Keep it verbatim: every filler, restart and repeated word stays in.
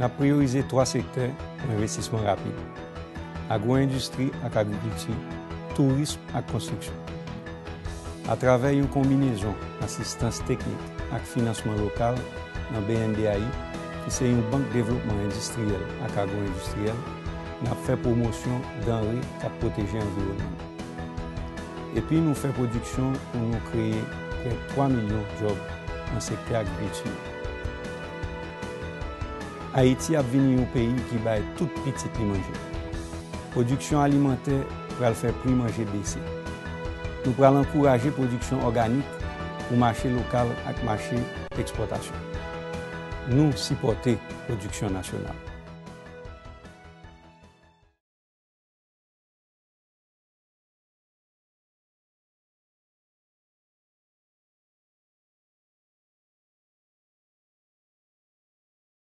N ap priyorize twa sektè pou envestisman rapid: agwo-endistri ak agrikilti, tourism ak konstriksyon. Atravè yon konbinezon asistans teknik ak finansman lokal nan B N D A I, ki se yon bank devlopman endistriyèl ak agwo-endistriyèl, n ap fè pwomosyon danre k ap pwoteje anviwònman nou. Epi nou fè pwodiksyon pou nou kreye prè twa milyon djòb nan sektè agrikilti. Ayiti ap vini yon peyi ki bay tout pitit li manje. Pwodiksyon alimantè pral fè pri manje bese. Nou pral ankouraje pwodiksyon òganik pou mache lokal ak mache ekspòtasyon. Nou sipòte pwodiksyon nasyonal.